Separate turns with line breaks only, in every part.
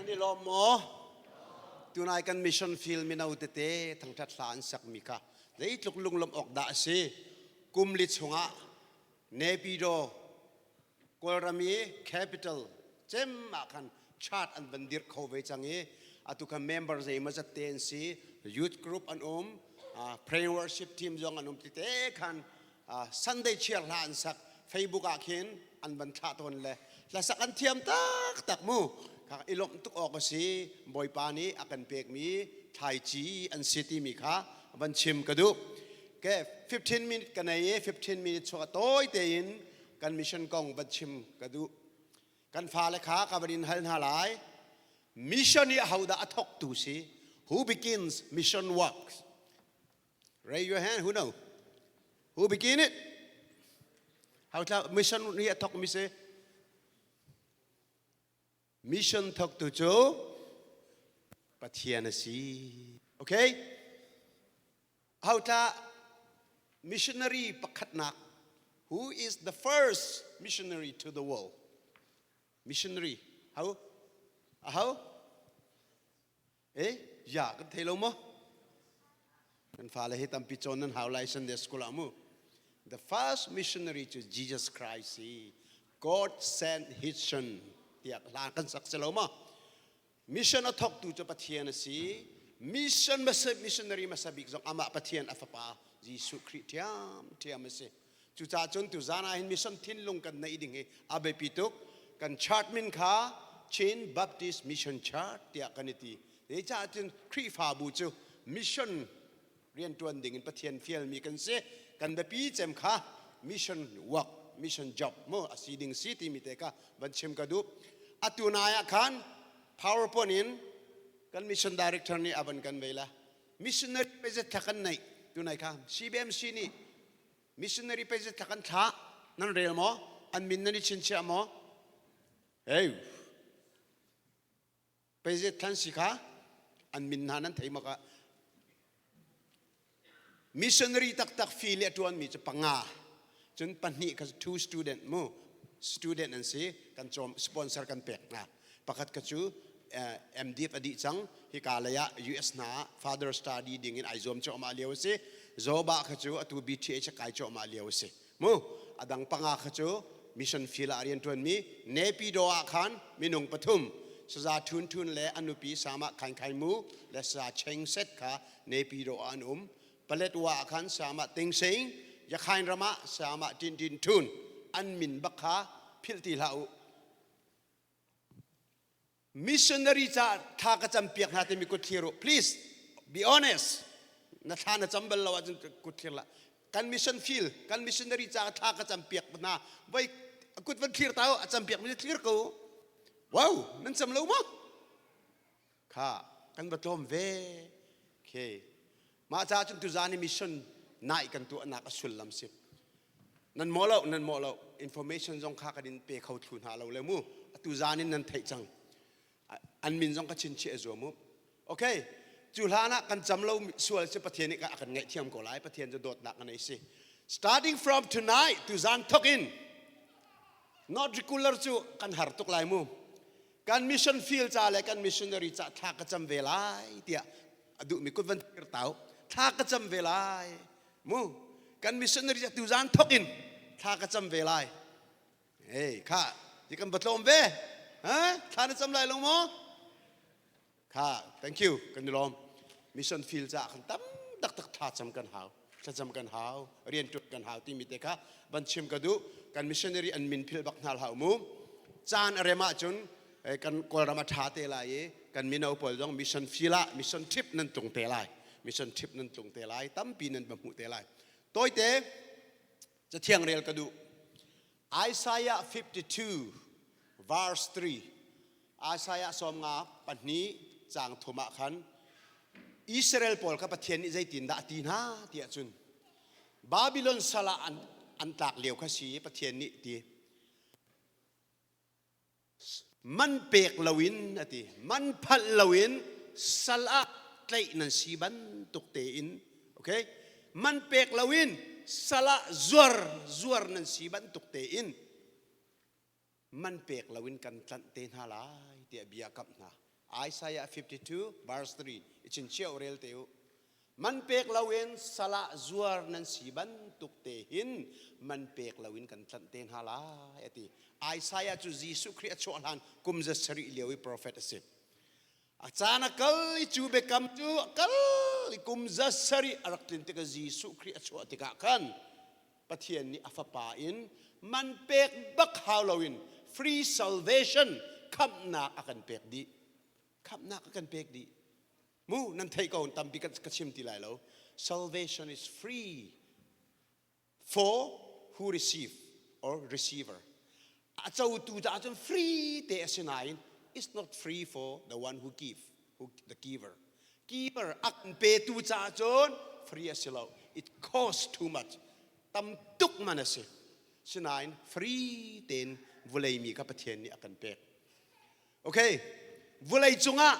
Nan i lawm maw? Tunai kan mission field mino tete thangṭhat hla an sakmi kha zeitluk lunglawmh awk dah a si. Kum li chungah Naypyidaw Kawlram i capital cem ah khan chart an van dirh kho ve cang i atu khan member zeimawzat te an si youth group an um prayer worship team zong an um ti te khan Sunday chiar hla an sak Facebook ah khin an van thlah tawn le hlasak an thiam taktak mu kha i lawmh tuk awk a si Bawipa nih a kan pekmi thlaici an si timi kha van chim ka duh ke 15 minute ka nei i 15 minute chuak tawi tein kan mission kong van chim ka duh kan fale kha ka van in hal hna lai mission i ahodah a thawktu si who begins mission works Raise your hand. Who know? Who begin it? How tla mission ni a thok mi si? Mission thok tu cu Pathian a si. Okay? How tla missionary pakhatnak who is the first missionary to the world? Missionary. How? How? Eh, ya kan thei lo maw? Kan fale hi tampi cawn nan hau lai Sunday school ah mu. The first missionary to Jesus Christ si God sent his son tiah hla kan sak si lo maw? Mission a thawktu cu Pathian a si. Mission missionary hmasa bik zong amah Pathian a fapa Jesuh Khrih ṭhiam ṭhiam a si. Cucaah cun tuzaan ah hin mission thinlung kan neih ding hi a biapi tuk. Kan church min kha Chin Baptist Mission Church tiah kan i ti. Zeicah cun Khrihfabu cu mission rianṭuan ding in Pathian fialmi kan si. Kan biapi cem kha mission work, mission job mu a si ding si timi te kha van chim ka duh. Atu nai ah khan PowerPoint in kan mission director nih a van kan vei la. Missionary pezet thla kan neih tunai kha CBMC nih Missionary pei thla kan thlah nan rel maw? An min nan i chinchiah maw? Hey, pei thlan si kha an min hna nan thei maka missionary taktak fi le ṭuan mi cu panga cun pahnih kha two student mu student an si kan cawm sponsor kan pek hna pakhat ka cu MDF a dih cang hika lei ah US hna ah father study ding in ai zuam cuahmah lio a si Zoba kha cu atu BTH kai cuahmah lio a si mu adang panga kha cu mission field ah rian tuan mi Naypyidaw ah khan minung pathum saza Thun Thun le a nupi Sama Khain Khain Mu le saza Cheng Set kha Naypyidaw ah an um Paletwa ah khan Sama Ting Sing Yakhain ram ah Sama Tin Tin Thun an min bak kha philh ti hlah u Missionary ca thla ka cam piak hna timi kut thlir u. Please be honest. Na thla na cam bal lo ahcun kut thlir la. Kan mission field, kan missionary ca thla ka cam piak hna. Voi kut van thlir ta u, a cam piak mi thlir ko. Wow, nan cam lo maw? Kha, kan va tlawm ve. Okay. Mah caah cun tuzaan i mission nai kan tuahnak a sullam si. Nan mawh lo, nan mawh lo. Information zong kha kan in pe kho thlu hna lo le mu. Atu zaan in nan theih cang. An min zong ka chinchiah a zuam u. Okay, cu hlan ah kan cam lo sual si Pathian nih a kan ngaihthiam ko lai. Pathian cu dawtnak a nei si. Starting from tonight, tuzaan thok in, not regular cu kan har tuk lai mu. Kan mission field ca le kan missionary ca thla ka cam ve lai tiah a duhmi kut van tir tau thla ka cam ve lai mu kan missionary tu zan thok in thla ka cam ve lai hey kha ti kan va tlawm ve ha thla na cam lai lo maw kha thank you kan i lawm mission field ca kan tam taktak thla cam kan hau thlacam kan hau rian ṭuan kan hau timi te kha van chim ka duh kan missionary an min philh bak hna hlah mu caan a rem ahcun kan kawlram a ṭha te lai i kan mino pawl zong mission field ah mission trip nan tlung te lai mission trip nan tlung te lai tampi nan va hmuh te lai tawite cathiang rel ka duh Isaiah 52 verse 3 Isaiah sawm nga pahnih caang thum ah khan Israel pawl kha Pathian nih zeitindah a ti hna tiah cun Babylon sal ah an, an tlak lio kha si Pathian nih ti man pek loin a ti man phalh loin sal ah tlaih nan si bantuk tein okay man pek loin sal ah zuar zuar nan si bantuk tein man pek loin kan tlanh te hna lai tiah bia kamh hna. Isaiah 52 verse 3 i chinchiah u rel te u. Man pek loin salah zuar nan si bantuk te hin man pek loin kan tlanh te hna lai a ti. Isaiah cu Jesuh Khrih a chuah hlan kum za sarih lio i prophet a si. A caan a kal i cu biakam cu a kal i kum za sarih a rak tlin tikah Jesuh Khrih a chuah tikah khan Pathian nih a fapa in man pek bak hau loin free salvation khamhnak a kan pek dih. Khamhnak a kan pek dih. Mu nan theih ko tampi ka chim ti lai lo. Salvation is free for who receive or receiver. A cotu caah cun free te a si nain it's not free for the one who give, who, the giver. Giver a kan petu caah cun free a si lo. It costs too much. Tam tuk man a si. Sinain free tein vulei mi kha Pathian nih a kan pek. Okay, vulei cungah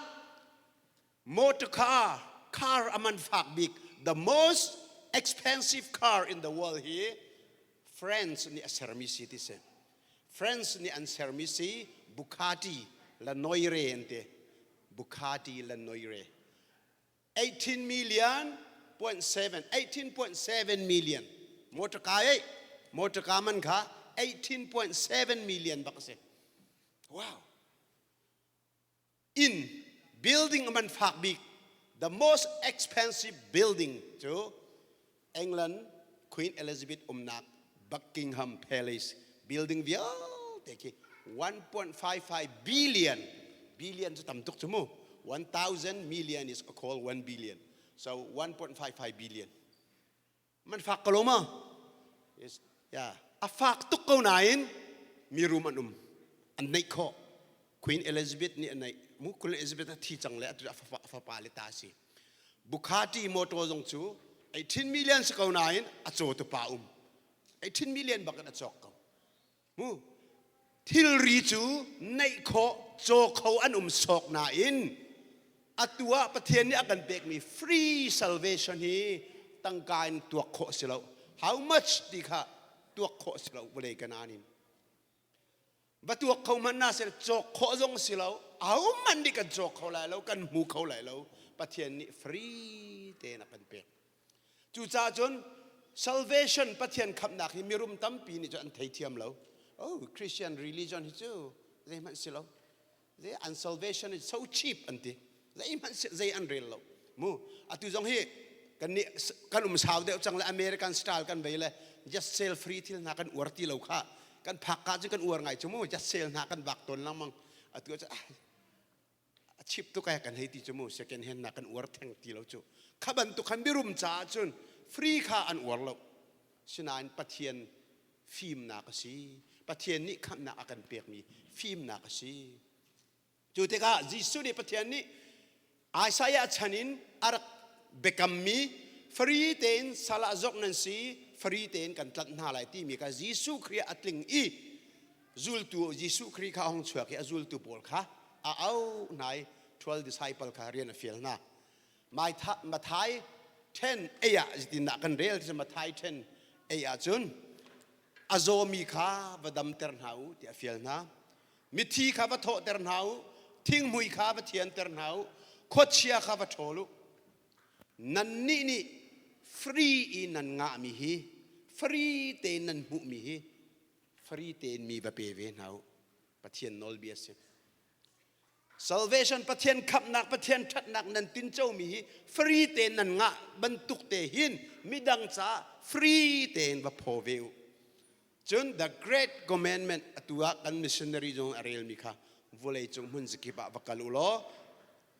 motor car, car a man fak bik, the most expensive car in the world hi France nih a sermi si ti si. France nih an sermi si Bugatti La Noire an ti. Bugatti La Noire. 18 million point 7 18.7 million motor car ei motor car man kha 18.7 million bak a si. Wow. Inn building a man fak bik the most expensive building cu England Queen Elizabeth umnak Buckingham Palace building vialte khi 1.55 billion billion cu tam tuk cu mu 1000 million is called 1 billion so 1.55 billion Man fak ko lo ma? Yes. Yeah. A fak tuk ko nain mirum an um. An neih khawh. Queen Elizabeth nih a neih. Mu Queen Elizabeth a thi cang le atu a fapa le ta si. Bugatti motor zong cu 18 million si ko nain a caw tu pa um. 18 million bak in a cawk ko. Mu thilri cu neih khawh caw kho an um sawk nain atu ah Pathian nih a kan pekmi free salvation hi tangka in tuak khawh si lo. How much ti kha tuak khawh si lo vawlei kanaan in. Va tuak kho hmanh na sel cawk khawh zong si lo. Ahohmanh nih kan cawk kho lai lo, kan hmu kho lai lo. Pathian nih free tein a kan pek. Cucaah cun salvation Pathian khamhnak hi mirum tampi nih cun an theithiam lo. Oh, Christian religion hi cu zeihmanh si lo. Zei an salvation is so cheap an ti. Zeihmanh zei an rel lo. Mu atu zong hi kan nih kan um sau deuh cang le American style kan vei le just sale free thil hna kan uar ti lo kha kan phak ka cu kan uar ngai cu mu just sale hna kan vak tawn lengmang atu cu ah a chip tuk ai kan hei ti cu mu second hand na kan uar theng ti lo cu kha bantuk khan mirum caah cun free kha an uar lo sinain Pathian fimnak a si Pathian nih khamhnak a kan pekmi fimnak a si cu tikah Jesuh nih Pathian nih Isaiah chan in a rak biakammi free tein salah zok nan si free tein kan tlanh hna lai timi kha Jesuh Khrih a tling i zultu Jesuh Khrih kha a hung chuak i a zultu pawl kha a auh hna i 12 disciple kha rian a fial hna. Matthai 10 ei ah zeitindah kan rel ti Matthai 10 ei ah cun a zawmi kha va damter hna u tiah a fial hna. Mithi kha va thawhter hna u, thinghmui kha va thianter hna u, khuachia kha va ṭhawl u. Nannih nih free i nan ngahmi hi free tein nan hmuhmi hi free tein mi va pe ve hna u Pathian nawlbia si salvation Pathian khamhnak Pathian ṭhatnak nan tincomi hi free tein nan ngah bantuk te hin midang caah free tein va phaw ve u cun the great commandment atu ah kan missionary zong a relmi kha vawlei cung hmun zakip ah va kal u law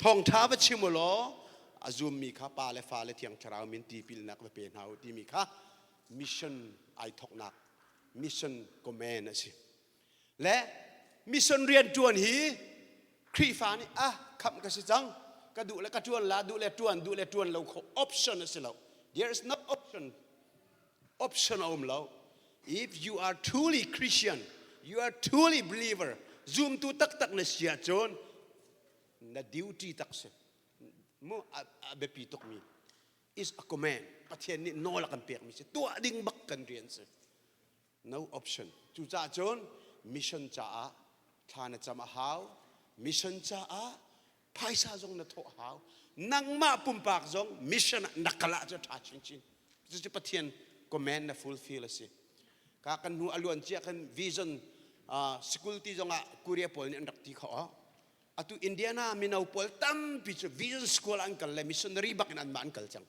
thawngṭha va chim u law a zummi kha pa le fa le thiang thlarau min tipilnak va pe hna u timi kha mission ai thoknak mission command a si le mission rian ṭuan hi Khrihfa nih ah khamh ka si cang ka duh le ka ṭuan la duh le ṭuan duh le ṭuan lo kho option a si lo there is no option option a um lo if you are truly Christian you are truly believer zumtu taktak na si ahcun na duty tak si mu a biapi tukmi is a command Pathian nih nawl a kan pekmi si tuah ding bak kan rian si no option cucaah cun mission caah thla na cam a hau mission caah. Phaisa zong na thawh hau. Nangmah pumpak zong mission ah na kal ahcun ṭha chinchin. Cucu Pathian command na fulfill a si. Ka kan hnu a luan cia kan vision uh, school ti zongah Korea pawl nih an rak ti kho. Atu Indiana mino pawl tampi cu vision school an kal le missionary bak in anmah an kal cang.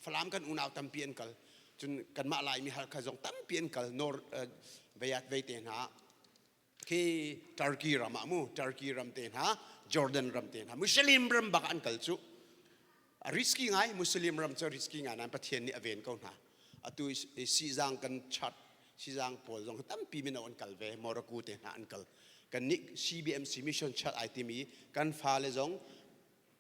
Falam kan unau tampi an kal. Cun kanmah Laimi Halkha zong tampi an kal. Nor uh, veiat vei te hna khi Turkey ram ah mu Turkey ram te hna Jordan ram te hna Muslim ram bak an kal cu a risky ngai Muslim ram cu risky ngai nain Pathian nih a ven ko hna atu sizang kan chat sizang pawl zong tampi mino an kal ve Morocco te hna an kal kan nih CBMC mission chat ai timi kan fale zong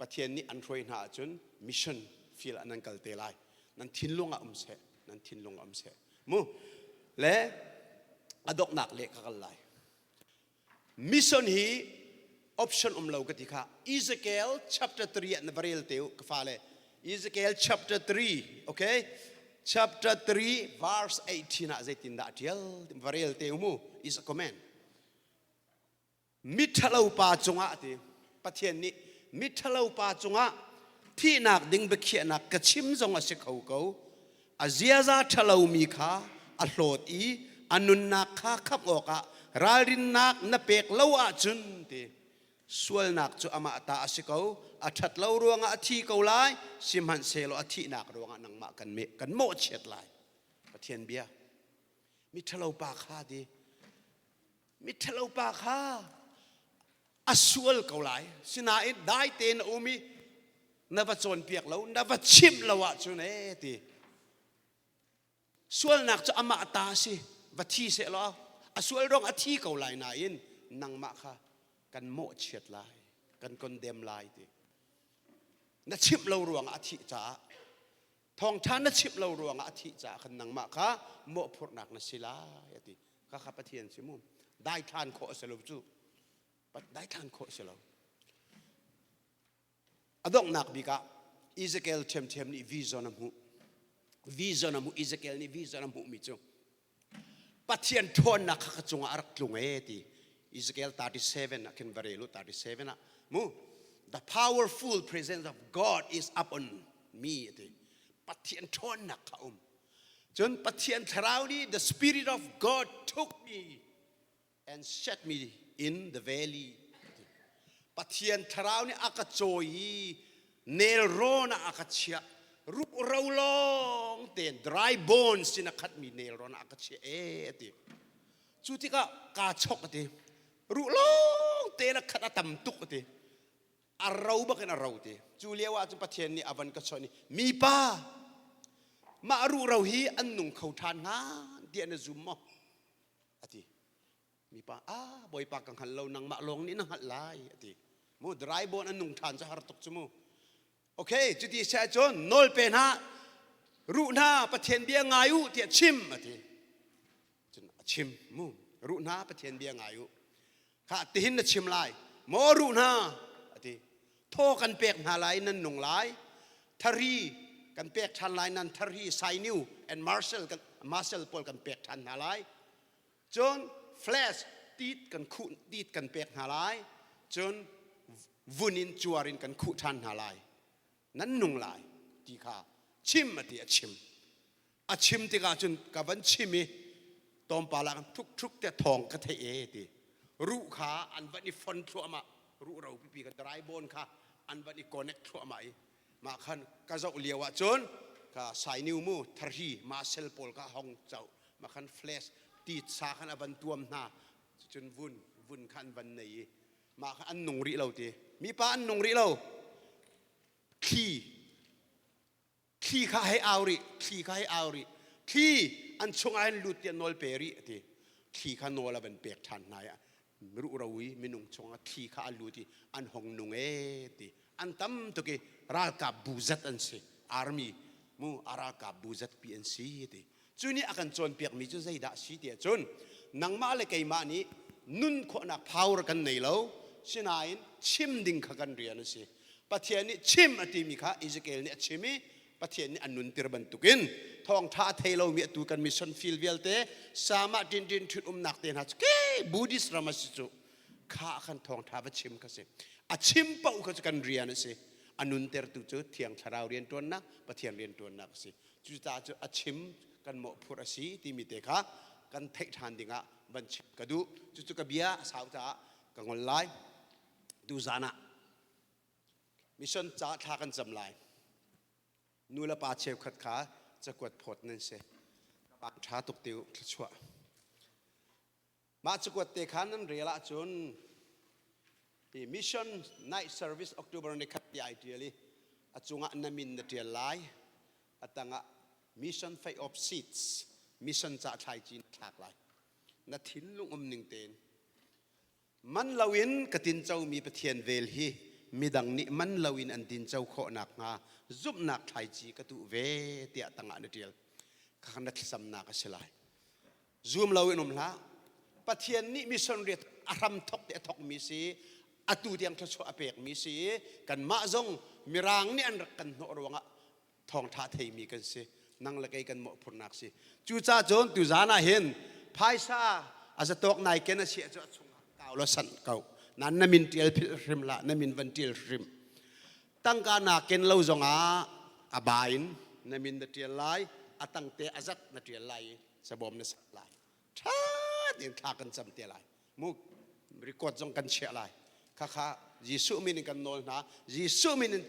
Pathian nih an hruai hna ahcun mission field ah nan kal te lai nan thinlung ah um seh nan thinlung ah um seh mu le a donghnak le ka kal lai mission hi option um lo ka ti kha Ezekiel chapter 3 ah na va rel te u ka fale Ezekiel chapter 3 okay chapter 3 verse 18 ah zeitindah a tial va rel te u mu is a command Miṭhalo pa cungah a ti. Pathian nih miṭhalo pa cungah thihnak ding biakhiahnak ka chim zong a si kho ko. A ziaza ṭhalomi kha a hlawt i a nunnak kha khamh awkah ralrinnak na pek lo ahcun ti sualnak cu amah ta a si ko a ṭhat lo ruangah a thi ko lai sihmanhsehlaw a thihnak ruangah nangmah kan kan mawhchiat lai Pathian bia miṭhalo pa kha ti Miṭhalo pa kha a sual ko lai. Sinain dai tein a um i na va cawnpiak lo, na va chimh lo ahcun ee ti. Sualnak cu amah ta a si, va thi seh law a sual ruang a thi ko lai nain nangmah kha kan mawhchiat lai, kan condemn lai ti. Na chimh lo ruangah a thih caah thawngṭha na chimh lo ruangah a thih caah khan nangmah kha mawhphurhnak na si lai a ti kha kha Pathian si mu daithlan khawh a si lo cu daithlan khawh a si lo a donghnak bik ah Ezekiel ṭhiamṭhiam nih vision a hmuh vision a hmuh Ezekiel nih vision a hmuhmi cu Pathian ṭhawnnak kha ka cungah a rak tlung ee ti Ezekiel 37 ah khin va rel u 37 ah mu the powerful presence of God is upon me ti Pathian ṭhawnnak kha um cun Pathian thlarau nih the spirit of God took me and set me in the valley. Pathian thlarau nih a ka cawi i nelrawn ah a ka chiah. Ruhro lawng tein dry bones in a khatmi nelrawn ah a ka chiah ee a ti. Cu tikah kaa chok a ti. Ruh lawng tein a khat a tam tuk a ti. A ro bak in a ro ti. Cu lio ah cun Pathian nih a van ka chawnh i mipa mah ruhro hi an nung kho ṭhan hnga tiah na zum maw? A ti. Mipa, ah, Bawipa ka hngal lo, nangmah lawng nih na hngalh lai, a ti. Mu, dry bone an nung ṭhan cu har tuk cu mu. Okay, cuti si ahcun nawl pe hna, ruh hna Pathian bia ngai u tiah chim, a ti. Cun a chim mu, ruh hna Pathian bia ngai u. Kha tihin na chim lai, maw ruh hna, a ti. Thaw kan pek hna lai nan nung lai. Thari kan pek ṭhan lai nan thari sinew and muscle kan muscle pawl kan pek ṭhan hna lai. Cun flesh tit kan khuh tit kan pek hna lai. Cun vun in cuar in kan khuh ṭhan hna lai. Nan nung lai ti kha chim a ti a chim. A chim tikah cun ka van chim i tlawmpal ah thuk thuk te thawng ka theih e ti. Ruh kha an van i fon thluahmah. Ruh ro pipi kha dry bone kha an van i connect thluahmah i mah khan ka zoh lio ah cun ka sainiu mu tharhi muscle pawl kha hong cho mah khan flesh titsa khan a van tuam hna cun vun vun kha an van nei i mah kha an nung rih lo ti mipa an nung rih lo thli thli kha hei au rih thli kha hei au rih thli an chungah hin lut tiah nawl pe rih a ti thli kha nawl a van pek ṭhan hna i ruhro i minung chungah thli kha a lut i an hong nung e ti an tam tuk i ralkap bu zat an si army mu a ralkap bu zat pi an si ti cu nih a kan cawnpiakmi cu zeidah si tiah cun nangmah le keimah nih nun khawhnak power kan nei lo sinain chim ding kha kan rian a si Pathian nih chim a timi kha Ezekiel nih a chim i Pathian nih a nuntir bantukin thawngṭha a thei lomi atu kan mission field vialte sama tin tin ṭhut umnak te hna cu ke Buddhist ram a si cu. Kha khan thawngṭha va chim kha si. A chim paoh kha cu kan rian a si. A nuntertu cu Thiang Thlarau rianṭuannak, Pathian rianṭuannak a si. Cucaah cu a chim kan mawhphurh a si timi te kha kan theih ṭhan dingah van chim ka duh. Cucu ka bia a sau caah ka ngol lai. Tuzan ah mission ca thla kan cam lai. Nu le pa cheukhat kha cakuat phawt nan si. Ka ṭha tuk ti u thluachuah. Mah cakuat te kha nan rel ahcun hi mission night service October ni khat ti ai ṭial i a cungah na min na ṭial lai. A tangah mission faith of seeds mission ca thlaici na thlak lai. Na thinlung um ning tein Man loin ka tincomi Pathian vel hi midang nih man loin an tinco khawh nakhnga zumhnak thlaici ka tuh ve tiah tangah na ṭial. Khakha na thlacamnak a si lai. Zum loin um hlah. Pathian nih mission riat a hram thok te a thokmi si, atu tiang thluachuah a pekmi si i kanmah zong Mirang nih an rak kan hnawh ruangah thawngṭha theimi kan si nang le kei kan mawhphurhnak si cucaah cun tuzan ah hin phaisa a zatawk nai ken a si cu a chungah kau la sanh ko nan na min ṭial philh hrim la na min van ṭial hrim tangka na ken lo zongah a ba in na min na ṭial lai a tangte a zat na ṭial lai i sabawm na sak lai ṭha tein thla kan cam te lai mu record zong kan chiah lai khakha Jesuh min in kan nawl hna Jesuh min in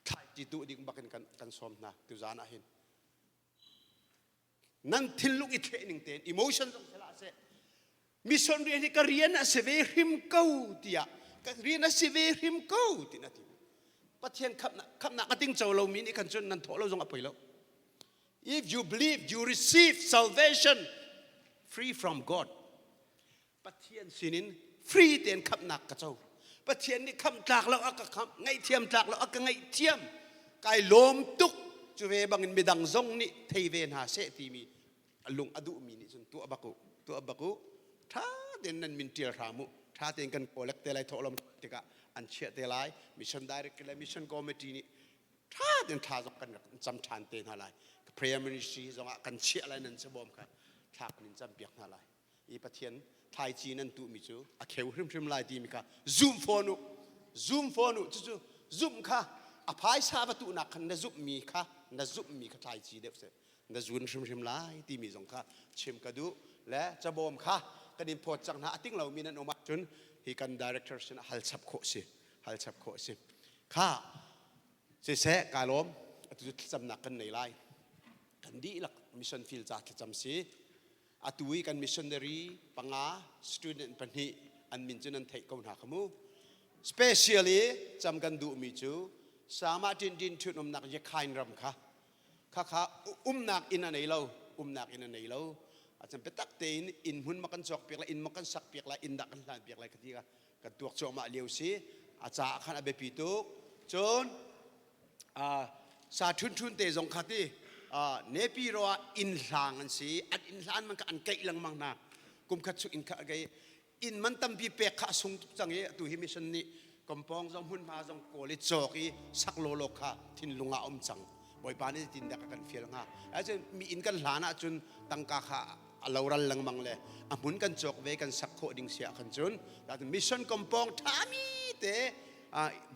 thlaici tuh ding bak in kan, kan sawm hna tuzan ah hin nan thinlung i thleh ning tein emotion zong sela seh mission rian hi ka rian a si ve hrim ko tiah ka rian a si ve hrim ko ti na ti pathian khamnak khamnak a ting co lomi nih khan cun nan thawh lo zong a poi lo if you believe you receive salvation free from God Pathian sinin free tein khamhnak ka co. Pathian nih khamh tlak lo a ka khamh, ngaihthiam tlak lo a ka ngaihthiam. Kai lawm tuk. Cu ve bangin midang zong nih thei ve hna seh timi a lung a duhmi nih cun tuah bak u, tuah bak u. Ṭha tein nan min ṭial hram u. Ṭha tein kan collect te lai thawhlawm tikah an chiah te lai. Mission Director le Mission Committee nih ṭha tein thla zong kan rak cam ṭhan te hna lai. Prayer ministry zongah kan chiah lai nan cabawm kha thla kan in campiak hna lai. I Pathian thlaici nan tuhmi cu a kheu hrimhrim lai timi kha zum fawn u zum fawn u cucu zumh kha a phaisa va tuhnak khan na zumhmi kha na zumhmi kha thlaici deuh seh na zun hrimhrim lai timi zong kha chim ka duh le cabawm kha kan in phawt cang hna a ting lomi nan um ahcun hi kan director sin hal chap khawh si hal chap khawh si kha siseh ka lawm atu cu thlacamnak kan nei lai kan dihlak mission field ca thlacam si Atu i kan missionary panga student pahnih an min cu nan theih ko hna kha mu. Specially cam kan duhmi cu Sama Tin Tin Thun umnak Yakhain ram kha khakha umnak inn a nei lo umnak inn a nei lo achan biatak tein inn hmun ma kan cawk piak lai inn ma kan sak piak lai inn dah kan hlan piak lai ka ti ka kan tuak cuahmah lio si a caah khan a biapi tuk cun sa ṭhun ṭhun te zong kha ti Nepi ro ah inn hlang an si an inn hlan man kha an keih lengmang hna kum khat chung inn kha kei inn man tampi pek kha a sung tuk cang i atu hi mission nih kompong zong hmunhma zong kawl i cawk i sak lawlaw kha thinlung ah um cang bawipa nih tin dak a kan fial hnga acun mi inn kan hlan ahcun tangka kha a loral lengmang le a hmun kan cawk ve kan sak khawh ding si ah khan cun mission kompong ṭhami te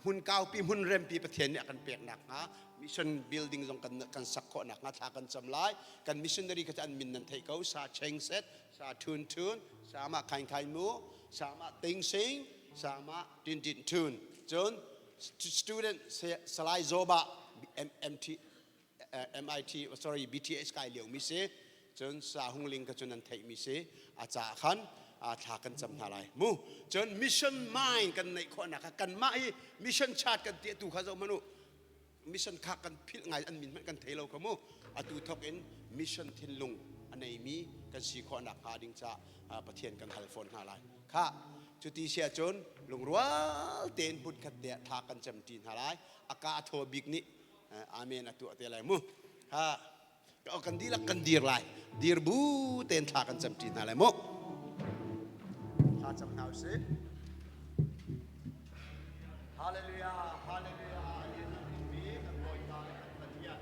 hmun kaupi hmun rempi Pathian nih a kan pek nakhnga mission building zong kan kan sak khawh nakhnga thla kan cam lai kan missionary kha an min nan theih ko sa Cheng Set sa Thun Thun sa ma Khain Khain Mu sa ma Ting Sing sa ma Tin Tin Thun cun student Salai Zoba MT MIT sorry BTH kai lio mi si cun sa hung ling ka cun an theih mi si a ca khan thla kan cam hna lai mu cun mission mind kan neih khawhnak kha kanmah hi mission chart kan ti tu kha zo manu mission kha kan philh ngai an min hmanh kan thei lo kha mu atu thok in mission thinlung a neimi kan si khawhnak hnga ding ca Pathian kan hal fawn hna lai kha cuti sia cun lungrual tein hmun khat te ah thla kan cam ti hna lai a ka thaw bik nih amen a tuah te lai mu ha kan dihlak kan dir lai dir bu tein thla kan cam ṭi hna lai mu thla cam hna usih Hallelujah Hallelujah mi kan Bawipa le kan Pathian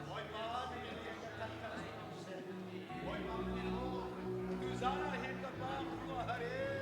Bawipa kan kan Bawipa tu zan ah hin ka pa khuaruahhar in.